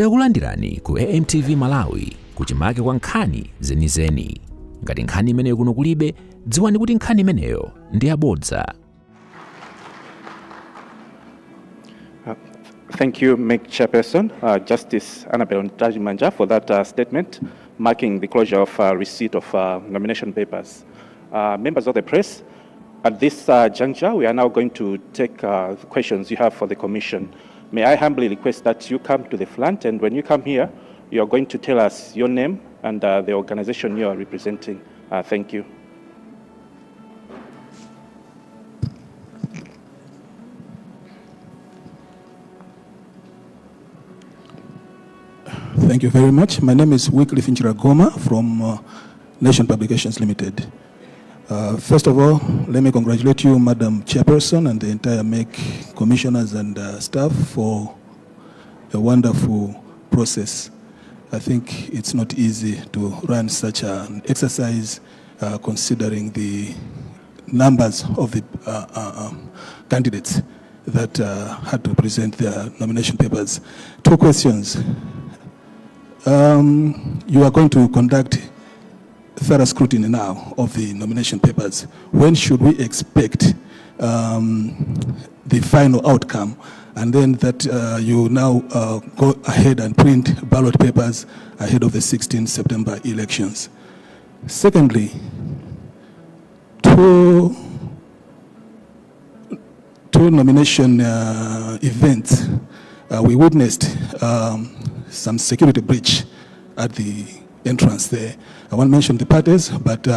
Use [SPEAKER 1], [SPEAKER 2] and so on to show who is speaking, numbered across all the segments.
[SPEAKER 1] Takulandirani ku AMTV Malawi, kuchimake kwa nkhani zenizeni. Ngati nkhani imeneyo kuno kulibe, dziwani kuti nkhani imeneyo ndi yabodza.
[SPEAKER 2] Thank you, MEC Chairperson, Justice Annabel Mtalimanja, for that statement marking the closure of receipt of nomination papers. Members of the press, at this juncture, we are now going to take the questions you have for the Commission. May I humbly request that you come to the front, and when you come here, you are going to tell us your name and the organization you are representing. Thank you.
[SPEAKER 3] Thank you very much. My name is Wycliffe Njiragoma from Nation Publications Limited. First of all, let me congratulate you, Madam Chairperson, and the entire MEC commissioners and staff for a wonderful process. I think it's not easy to run such an exercise considering the numbers of the candidates that had to present their nomination papers. Two questions. You are going to conduct thorough scrutiny now of the nomination papers. When should we expect the final outcome? And then that you now go ahead and print ballot papers ahead of the 16 September elections. Secondly, two nomination events, we witnessed some security breach at the entrance there. I won't mention the parties, but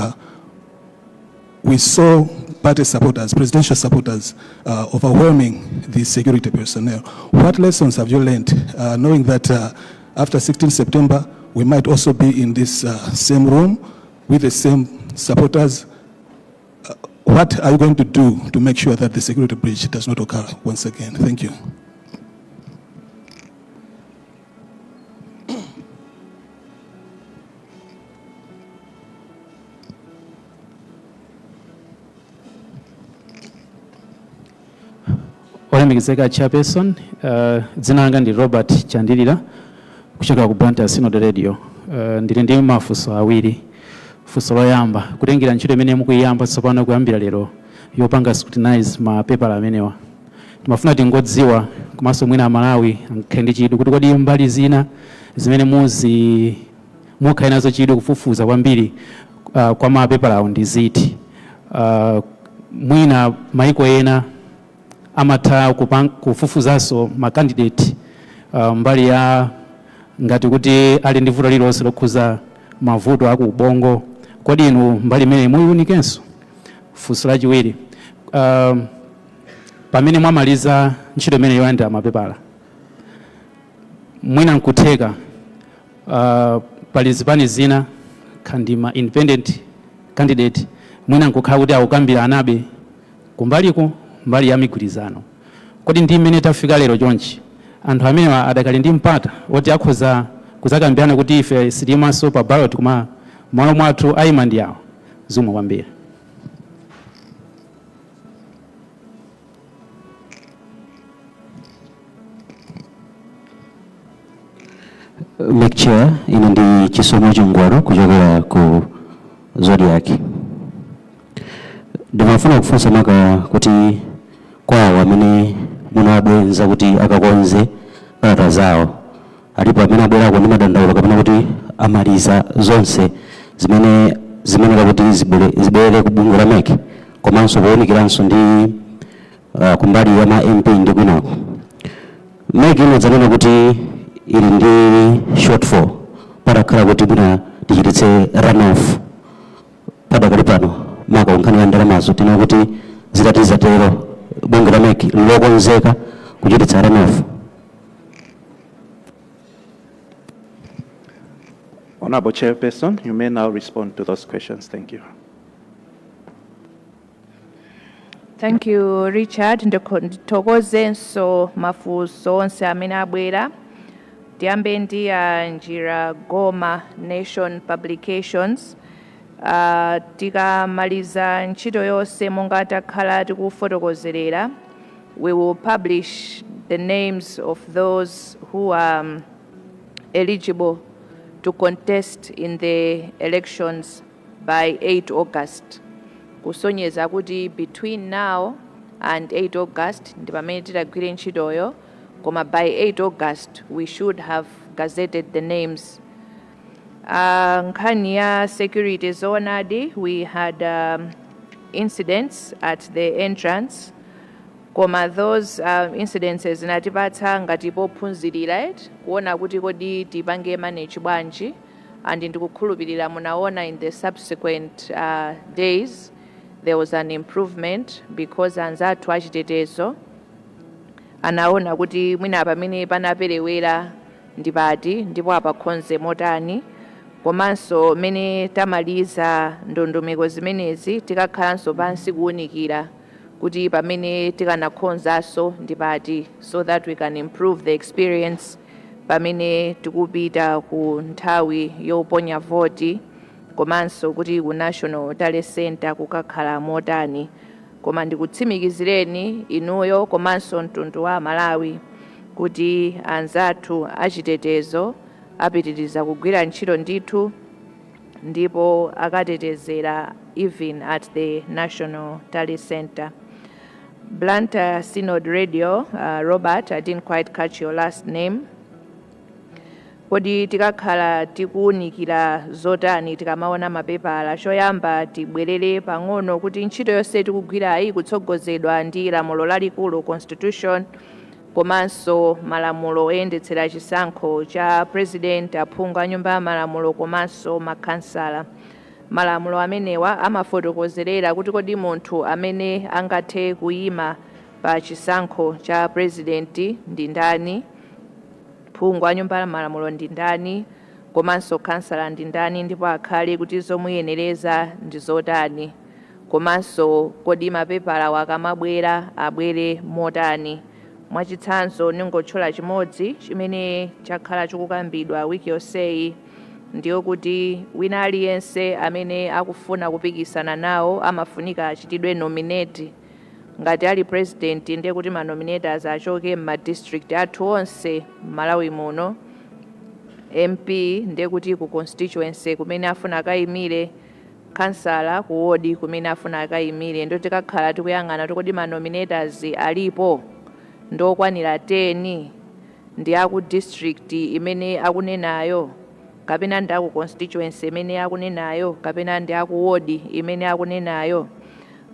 [SPEAKER 3] we saw party supporters, presidential supporters, overwhelming the security personnel. What lessons have you learned, knowing that after 16 September, we might also be in this same room with the same supporters? What are you going to do to make sure that the security breach does not occur once again? Thank you.
[SPEAKER 4] Olemekezeka Chairperson, dzina langa ndi Robert Chandilira kuchokera ku Blantyre Synod Radio. Ndili ndi mafunso awiri. Funso loyamba, kutengera ntchito imene mukuyiyamba tsopano kuyambira lero yopanga scrutinize mapepala amenewa, timafuna tingodziwa komanso mwina Amalawi angakhale ndi chidwi kuti kodi mbali zina zimene muzi mukhale nazo chidwi kufufuza kwambiri kwa mapepala awo ndi ziti? Mwina maiko ena amatha kufufuzanso ma candidate mbali ya ngati kuti ali ndi vuto lililonse lokhuza mavuto aku ubongo. Kodi inu mbali imene muyiwunikenso? Funso lachiwiri, pamene mwamaliza ntchito imene yoyandira mapepala, mwina nkutheka pali zipani zina kandi ma independent candidate mwina nkukhala kuti akukambira anabe kumbaliko mbali ya migwirizano. Kodi ndi mmene tafika lero chonchi, anthu amenewa adakali ndi mpata woti akhoza kuzakambirana kuti ife sitiyimanso pa ballot koma malo mwathu ayima ndi awo? Zikomo kwambiri.
[SPEAKER 5] MEC Chair, ine ndi Chisomo Chingwalo kuchokera ku Zodiak. Ndimafuna kufunsa maka kuti kwawo amene munawabwenza kuti akakonze kalata zawo, alipo amene abwerako ndi madandaulo kapena kuti amaliza zonse zimene zimeneka kuti zibwerere ku bungwe la MEC, komanso powunikiranso ndi kumbali ya ma MP ndi kwinako? MEC inadzanena kuti ili ndi shortfall patakhala kuti mwina tichititse runoff padakali pano, maka nkhani ya ndalamazo. Tina kuti zitati zatero, bungwe la MEC lokonzeka kuchititsa runoff?
[SPEAKER 2] Honorable Chairperson, you may now respond to those questions. Thank you.
[SPEAKER 6] Thank you, Richard. Ndithokozenso mafunso onse amene abwera. Tiyambe ndi Njira Goma, Nation Publications. Tikamaliza ntchito yonse monga takhala tikufotokozerera, we will publish the names of those who are eligible to contest in the elections by 8 August, kusonyeza kuti between now and 8 August ndi pamene titagwire ntchitoyo, koma by 8 August we should have gazetted the names. Nkhani ya security, zoonadi, we had incidents at the entrance, koma those incidences zinatipatsa ngati pophunzirira, right? Kuona kuti kodi tipange manage bwanji, and ndikukhulupirira munaona in the subsequent days there was an improvement because anzathu achitetezo anaona kuti mwina pamene panaperewera ndi pati ndipo apakhonze motani. Komanso mmene tamaliza ndondomeko zimenezi, tikakhalanso pansi kuwunikira kuti pamene tikanakhonzanso ndi pati, so that we can improve the experience pamene tikupita ku nthawi yoponya voti, komanso kuti ku National Tally Center kukakhala motani. Koma ndikutsimikizireni inuyo komanso mtundu wa Malawi kuti anzathu achitetezo apitiriza kugwira ntchito ndithu ndipo akatetezera even at the National Tally Center. Blantyre Synod Radio, Robert, I didn't quite catch your last name. Kodi tikakhala tikuwunikira zotani tikamaona mapepala? Choyamba, tibwerere pang'ono kuti ntchito yonse tikugwirayi kutsogozedwa ndi lamulo lalikulu, Constitution, komanso malamulo oyendetsera chisankho cha president, aphungu a Nyumba ya Malamulo komanso makhansala. Malamulo amenewa amafotokozerera kuti kodi munthu amene angathe kuyima pa chisankho cha president ndi ndani, phungu a Nyumba ya Malamulo ndi ndani, komanso kansala ndi ndani, ndipo akhale kuti zomuyenereza ndi zotani, komanso kodi mapepala akamabwera abwere motani. Mwachitsanzo, ningotchula chimodzi chimene chakhala chikukambidwa wiki yonseyi, ndiyo kuti wina aliyense amene akufuna kupikisana nawo amafunika achitidwe nominate. Ngati ali president, ndiye kuti ma nominators achoke m'ma district athu onse m'Malawi muno. MP, ndiye kuti ku constituency kumene afuna akayimire. Kansala, ku ward kumene afuna akayimire. Ndo tikakhala tikuyang'ana tikodi ma nominators alipo ndokwanira 10, ndi aku district imene akunenayo, kapena ndi aku constituency imene akunenayo, kapena ndi aku ward imene akunenayo.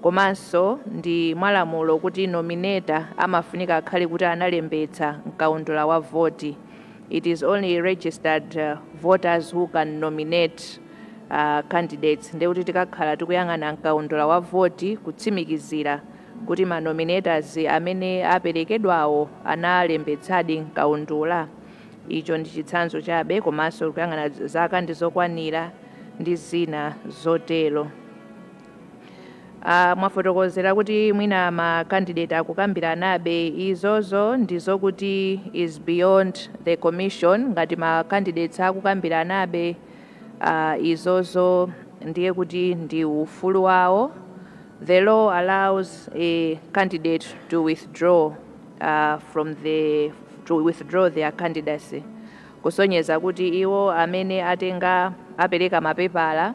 [SPEAKER 6] Komanso ndi mwalamulo kuti nominator amafunika akhale kuti analembetsa mkaundula wa voti. It is only registered voters who can nominate candidates. Ndiye kuti tikakhala tikuyang'ana mkaundula wa voti kutsimikizira kuti ma nominators amene aperekedwawo analembetsadi mkaundula. Icho ndi chitsanzo chabe, komanso kuyang'ana zaka ndi zokwanira ndi zina zotero. Mwafotokozera kuti mwina ma candidate akukambiranabe. Izozo ndizokuti is beyond the commission. Ngati ma candidates akukambiranabe, izozo ndiye kuti ndi ufulu wawo. The law allows a candidate to withdraw from the to withdraw their candidacy, kusonyeza kuti iwo amene atenga, apereka mapepala,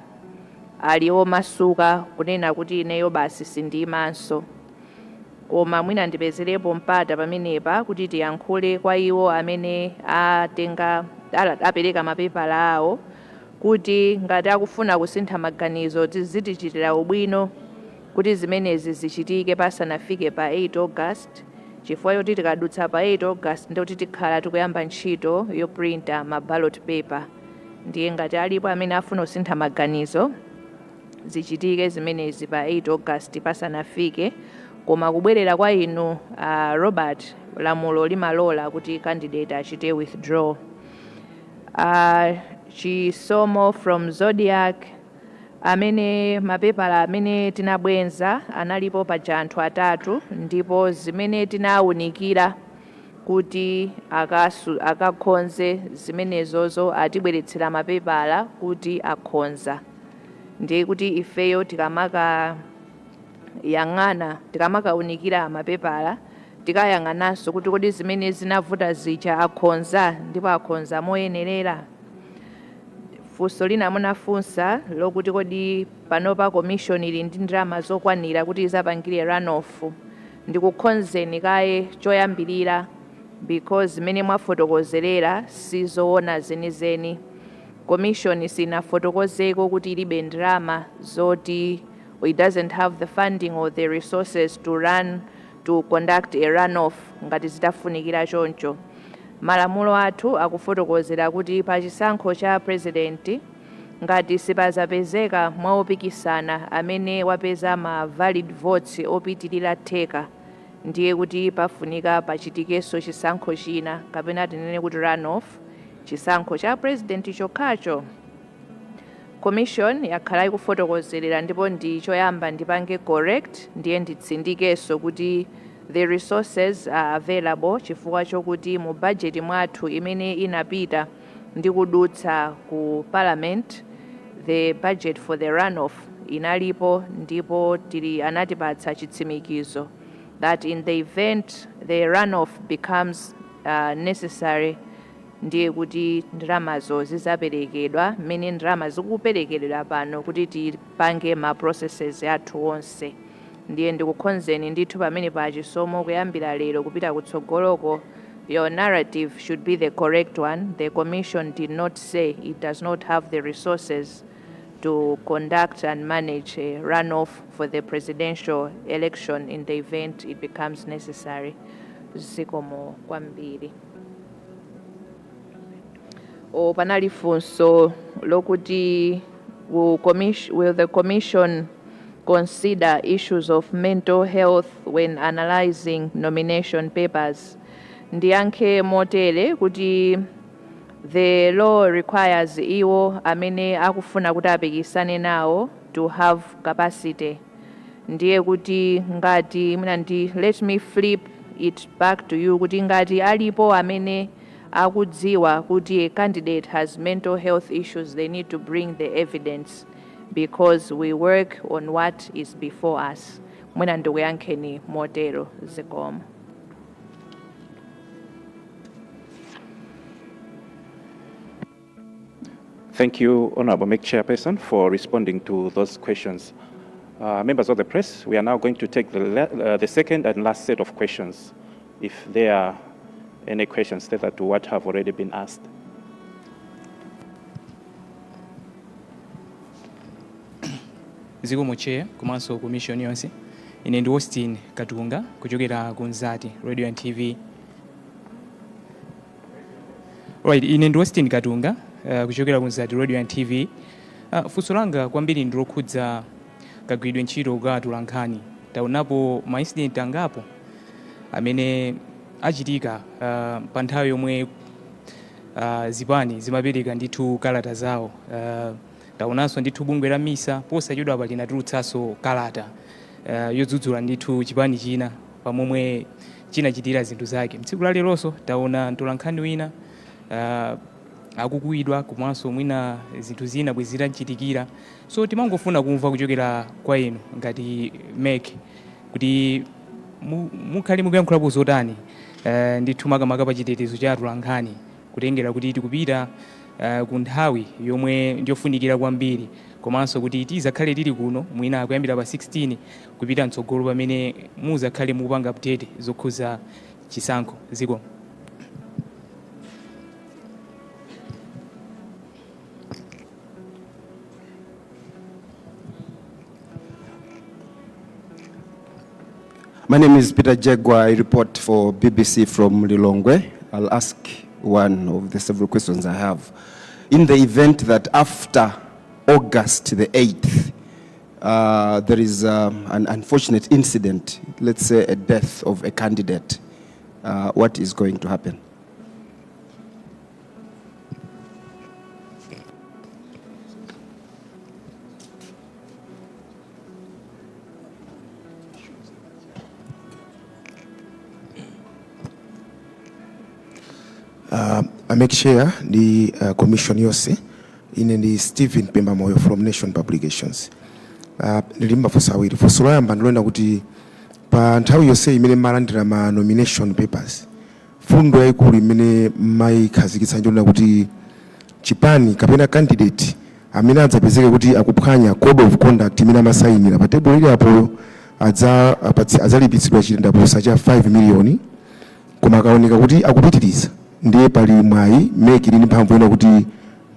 [SPEAKER 6] ali omasuka kunena kuti ineyo basi sindiyimanso. Koma mwina ndipezerepo mpata pamenepa kuti tiyankhule kwa iwo amene atenga, apereka mapepala awo, kuti ngati akufuna kusintha maganizo, tizitichitira ubwino kuti zimenezi zichitike pasanafike pa 8 August, chifukwa choti tikadutsa pa 8 August ndikuti tikhala tikuyamba ntchito yoprinta ma ballot paper. Ndiye ngati alipo amene afuna kusintha maganizo, zichitike zimenezi pa 8 August pasanafike. Koma kubwerera kwa inu, Robert, lamulo limalola kuti candidate achite withdraw. Chisomo from Zodiac, amene mapepala amene tinabwenza analipo paja anthu atatu, ndipo zimene tinawunikira kuti akakhonze zimenezozo, atibweretsera mapepala kuti akhonza. Ndiye kuti ifeyo tikamakayang'ana, tikamakawunikira mapepala, Tikayang'ananso kuti kodi zimene zinavuta zija akhonza, ndipo akhonza moyenerera. Funso lina munafunsa lokuti kodi panopa commission ili ndi ndalama zokwanira kuti izapangire runoff. Ndikukhonzeni kaye choyambirira, because zimene mwafotokozerera sizoona zenizeni. Commission sinafotokozeko kuti ilibe ndalama zoti it doesn't have the funding or the resources to run, to conduct a runoff ngati zitafunikira choncho. Malamulo athu akufotokozera kuti pa chisankho cha president, ngati sipazapezeka mwaopikisana amene wapeza ma valid votes opitirira theka, ndiye kuti pafunika pachitikenso chisankho china, kapena tinene kuti runoff, chisankho cha president chokhacho. Commission yakhala ikufotokozerera, ndipo ndi choyamba ndipange correct, ndiye nditsindikenso kuti the resources are available, chifukwa chokuti mu budget mwathu imene inapita ndi kudutsa ku Parliament, the budget for the runoff inalipo, ndipo tili anatipatsa chitsimikizo that in the event the runoff becomes necessary, ndiye kuti ndalamazo zizaperekedwa mmene ndalama zikuperekedwa pano kuti tipange ma processes athu onse. Ndiye ndikukhonzeni ndithu pamene pa chisomo, kuyambira lero kupita kutsogoloko, your narrative should be the correct one. The commission did not say it does not have the resources to conduct and manage a runoff for the presidential election in the event it becomes necessary. Zikomo kwambiri. O, panali funso lokuti will the commission consider issues of mental health when analyzing nomination papers? Ndiyankhe motere kuti the law requires iwo amene akufuna kuti apikisane nawo to have capacity. Ndiye kuti ngati mwina ndi, let me flip it back to you, kuti ngati alipo amene akudziwa kuti a candidate has mental health issues, they need to bring the evidence, because we work on what is before us. Mwina ndikuyankheni motero. Zikomo.
[SPEAKER 2] Thank you, Honorable MEC Chairperson, for responding to those questions. Members of the press, we are now going to take the second and last set of questions, if there are any questions further to what have already been asked.
[SPEAKER 7] Zikomo, Chair, komanso commission yonse. Ine ndi Austin Katunga kuchokera ku Nzati Radio and TV. Right, ine ndi Austin Katunga kuchokera ku Nzati Radio and TV. Funso langa kwambiri ndi lokhudza kagwiridwe ntchito ka atolankhani. Taonapo ma incident angapo amene achitika pa nthawi yomwe zipani zimapereka ndithu kalata zawo. Taonanso ndithu bungwe la MISA posachedwa apa linatulutsanso kalata yodzudzula ndithu chipani china pamomwe chinachitira zinthu zake. Mtsiku la leronso taona mtolankhani wina akukuwidwa, komanso mwina zinthu zina bwezi zitamchitikira. So timangofuna kumva kuchokera kwa inu ngati MEC kuti mukhale mukuyankhulapo zotani ndithu makamaka pa chitetezo cha atolankhani, kutengera kuti tikupita ku nthawi yomwe ndiyofunikira kwambiri, komanso kuti tizakhale tili kuno mwina kuyambira pa 16 kupita mtsogolo, pamene muzakhale mukupanga update zokhuza chisankho. Zikomo.
[SPEAKER 8] My name is Peter Jegwa. I report for BBC from Lilongwe. I'll ask one of the several questions I have. In the event that after August the 8th, there is an unfortunate incident, let's say a death of a candidate, what is going to happen?
[SPEAKER 9] A MEC Chair ndi commission yonse, ine ndi Stephen Pembamoyo from Nation Publications. Ndili mafunso awiri. Funso loyamba ndilonena kuti Pa nthawi yonse imene mmalandira ma nomination papers, fundo yayikulu imene mmayikhazikitsa ndiona kuti chipani kapena candidate amene adzapezeke kuti akuphwanya code of conduct imene amasayinira pa table ili apoyo adzalipitsidwa chitindapusa cha 5 miliyoni, koma akaoneka kuti akupitiriza, ndiye pali mwayi, MEC ili ndi mphamvu ina kuti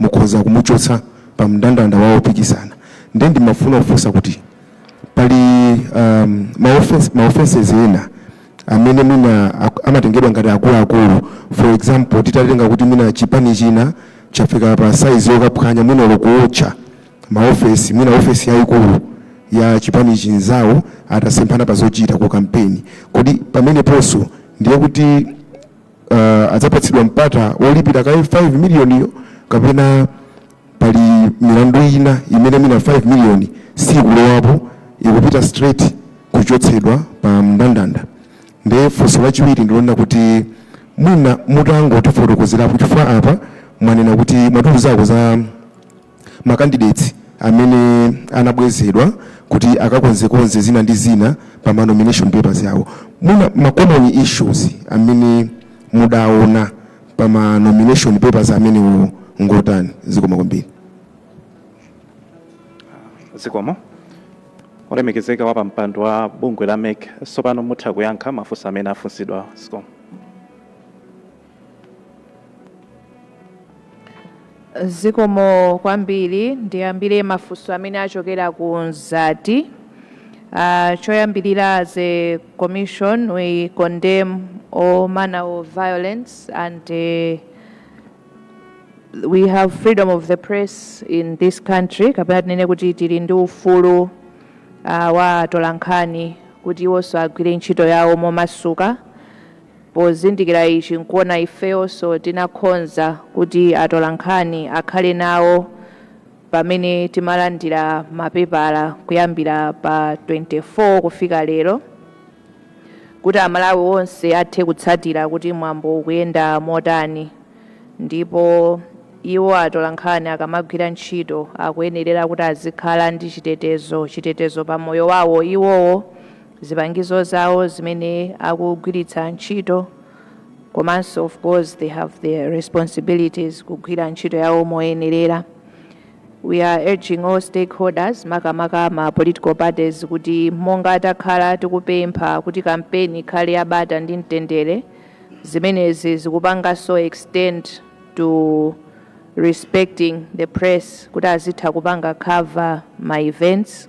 [SPEAKER 9] mukhoza kumuchotsa pa mndandanda wawo opikisana. Ndiye ndimafuna kufunsa kuti pali ma offenses ena amene mwina amatengedwa ngati akuluakulu? For example, titatenga kuti mwina chipani china chafika pa size yokaphwanya, mwina lokuotcha maofesi, mwina ofesi yayikulu ya chipani chinzawo atasemphana pa zochita ku kampeni, kodi pameneponso ndiye kuti adzapatsidwa mpata wolipira kaye 5 miliyoniyo, kapena pali milandu ina imene mwina 5 miliyoni sikulowapo, ikupita straight kuchotsedwa pa mndandanda? Ndiye funso lachiwiri ndilona kuti mwina mutangotifotokozerapo, chifukwa apa mwanena kuti mwatiuzako za ma candidates amene anabwezedwa kuti akakonzekonze zina ndi zina pa ma nomination papers yawo, mwina ma common issues amene mudaona pa ma nomination papers amenewo ngotani? Zikoma kwambiri.
[SPEAKER 2] Zikomo. Olemekezeka wa pampando wa bungwe la MEC, tsopano mutha kuyankha mafunso amene afunsidwa. Zikomo.
[SPEAKER 6] Zikomo kwambiri. Ndiyambire mafunso amene achokera ku Mzati. Choyambirira, as a commission we condemn all manner of violence and we have freedom of the press in this country, kapena tinene kuti tili ndi ufulu wa atolankhani kuti iwonso agwire ntchito yawo momasuka. Pozindikira ichi, nkuona ifeyonso tinakonza kuti atolankhani akhale nawo pamene timalandira mapepala kuyambira pa 24 kufika lero, kuti Amalawi onse athe kutsatira kuti mwambo ukuyenda motani. Ndipo iwo atolankhani akamagwira ntchito akuyenerera kuti azikhala ndi chitetezo, chitetezo pa moyo wawo iwowo, zipangizo zawo zimene akugwiritsa ntchito, komanso of course they have their responsibilities kugwira ntchito yawo moyenerera. We are urging all stakeholders, makamaka ma political parties, kuti monga takhala tikupempha kuti kampeni ikhale yabata ndi mtendere, zimenezi zikupanganso extend to respecting the press, kuti azitha kupanga cover ma events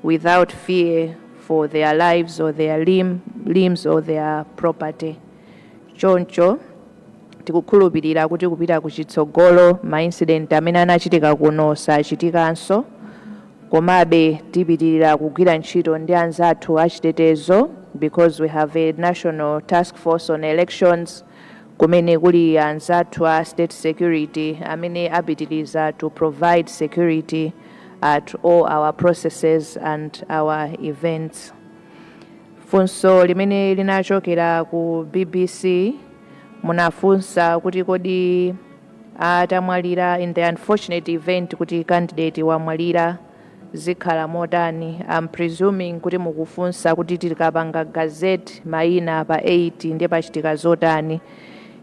[SPEAKER 6] without fear for their lives or their limbs or their property. Choncho tikukhulupirira kuti kupita kuchitsogolo ma incident amene anachitika kuno sachitikanso. Komabe tipitirira kugwira ntchito ndi anzathu achitetezo, because we have a national task force on elections kumene kuli anzathu a state security amene apitiriza to provide security at all our processes and our events. Funso limene linachokera ku BBC, munafunsa kuti kodi atamwalira, in the unfortunate event kuti candidate wamwalira, zikhala motani? I'm presuming kuti mukufunsa kuti tikapanga gazette mayina pa 8, ndiye pachitika zotani?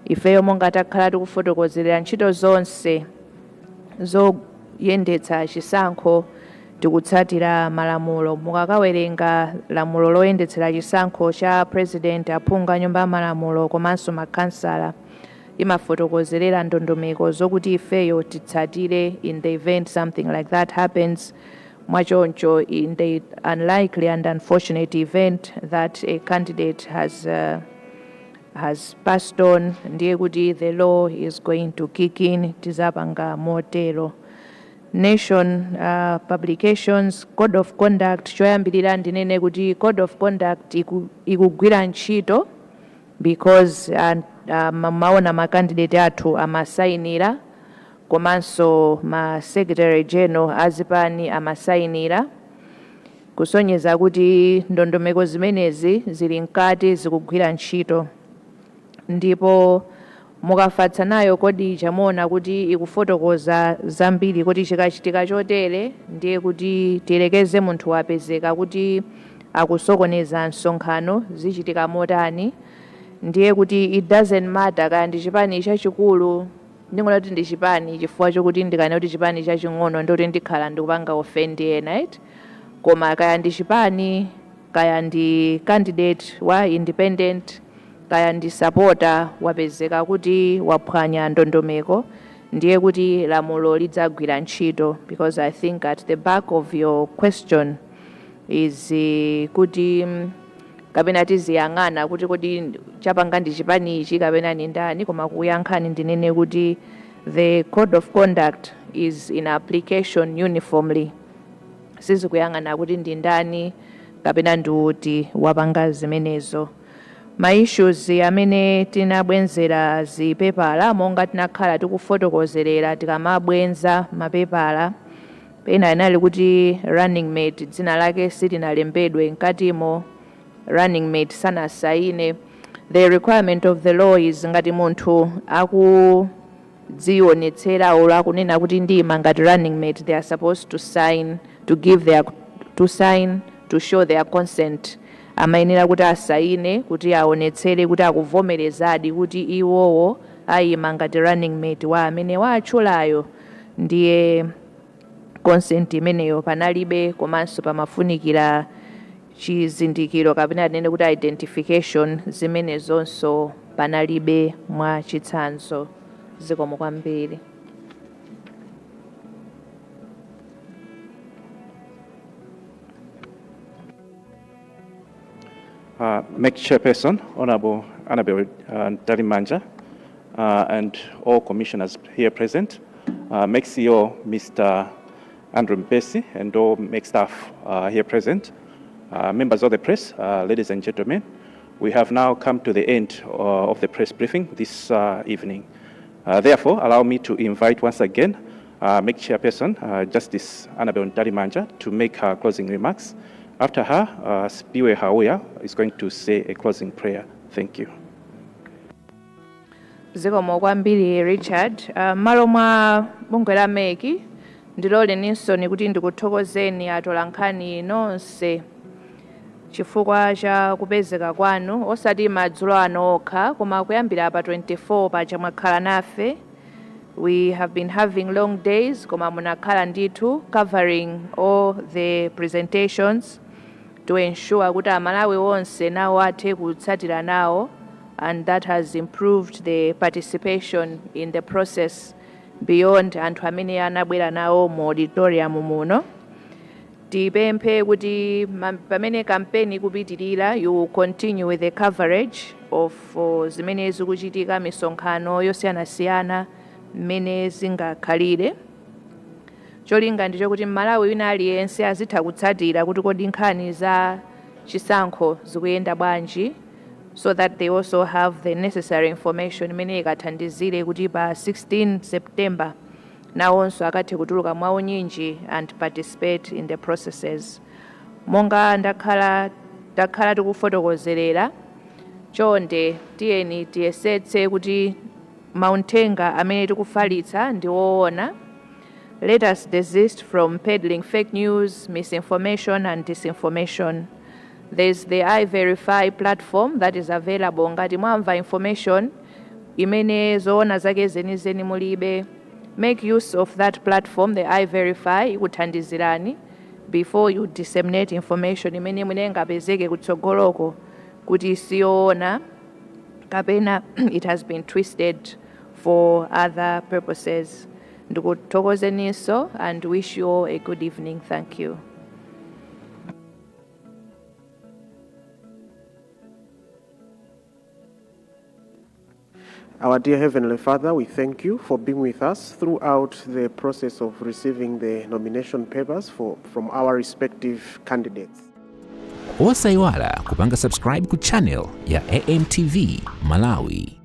[SPEAKER 6] Ifeyo monga takhala tikufotokozerera, ntchito zonse zoyendetsa chisankho tikutsatira malamulo. Mukakawerenga lamulo loyendetsera chisankho cha president, aphungu a nyumba ya malamulo komanso makhansala, imafotokozerera ndondomeko zokuti ifeyo titsatire in the event something like that happens. Mwachoncho, in the unlikely and unfortunate event that a candidate has passed on, ndiye kuti the law is going to kick in, tizapanga motero. Nation Publications, code of conduct. Choyambirira ndinene kuti code of conduct ikugwira ntchito, because maona ma candidate athu amasayinira, komanso ma secretary general azipani amasayinira, kusonyeza kuti ndondomeko zimenezi zili mkati, zikugwira ntchito. Ndipo mukafatsa nayo code, chamuona kuti ikufotokoza zambiri, kuti chikachitika chotere, ndiye kuti tiyelekeze munthu wapezeka kuti Akusokoneza msonkhano, zichitika motani? Ndiye kuti it doesn't matter kaya ndi chipani chachikulu, ndingona kuti ndi chipani chifukwa chokuti ndikane kuti chipani chaching'ono ndoti ndikhala ndikupanga offend ena, right? Koma kaya ndi chipani, kaya ndi candidate wa independent, kaya ndi supporter wapezeka kuti waphwanya ndondomeko, ndiye kuti lamulo lidzagwira ntchito, because I think at the back of your question is kuti kapena tiziyang'ana kuti kodi chapanga ndi chipani ichi kapena ni ndani. Koma kuyankhani ndinene kuti the code of conduct is in application uniformly. Sizikuyang'ana kuti ndi ndani kapena ndi uti wapanga zimenezo. Ma issues amene tinabwenzera zipepala, monga tinakhala tikufotokozerera, tikamabwenza mapepala pena inali kuti running mate dzina lake silinalembedwe mkatimo, running mate sanasaine. The requirement of the law is ngati munthu akudzionetsera or akunena kuti ndima ngati running mate, they are supposed to sign, to give their to sign to show their consent. Amayenera kuti asaine kuti aonetsere kuti akuvomerezadi kuti iwowo ayima ngati running mate wa amene watchulayo. Ndiye consent imeneyo panalibe. Komanso pamafunikira chizindikiro kapena tinene kuti identification, zimenezonso panalibe, mwa chitsanzo. Zikomo kwambiri.
[SPEAKER 2] MEC Chairperson, Honorable Annabel Mtalimanja, and all commissioners here present, MEC CEO, Mr. Andrew Mpesi, and all MEC staff here present, members of the press, ladies and gentlemen, we have now come to the end of the press briefing this evening. Therefore, allow me to invite once again MEC Chairperson, Justice Annabel Mtalimanja, to make her closing remarks. After her, Spiwe Hauya is going to say a closing prayer. Thank you.
[SPEAKER 6] Zikomo kwambiri, Richard. M'malo mwa bungwe la MEC, ndiloleninso kuti ndikuthokozeni atolankhani nonse chifukwa cha kupezeka kwanu, osati madzulo ano okha koma kuyambira pa 24 paja mwakhala nafe. We have been having long days, koma munakhala ndithu covering all the presentations to ensure kuti Amalawi onse nawo athe kutsatira nawo, and that has improved the participation in the process beyond anthu amene anabwera nawo mu auditorium muno. Tipemphe kuti pamene kampeni ikupitirira, you will continue with the coverage of zimene zikuchitika, misonkhano yosiyanasiyana mmene zingakhalire. Cholinga ndicho kuti Mmalawi wina aliyense azitha kutsatira kuti kodi nkhani za chisankho zikuyenda bwanji, so that they also have the necessary information imene ikathandizire kuti pa 16 September nawonso akathe kutuluka mwaunyinji and participate in the processes. Monga ndakhala takhala tikufotokozerera, chonde tiyeni tiyesetse kuti mauthenga amene tikufalitsa ndi woona. Let us desist from peddling fake news, misinformation and disinformation. There's the iVerify platform that is available. Ngati mwamva information imene zoona zake zenizeni mulibe, make use of that platform, the iVerify, ikuthandizirani before you disseminate information imene mwine ingapezeke kutsogoloko kuti siyoona kapena it has been twisted for other purposes. Ndikuthokozeninso and wish you all a good evening. Thank you.
[SPEAKER 10] Our dear Heavenly Father, we thank you for being with us throughout the process of receiving the nomination papers from our respective candidates.
[SPEAKER 1] Osayiwala kupanga subscribe ku channel ya AMTV Malawi.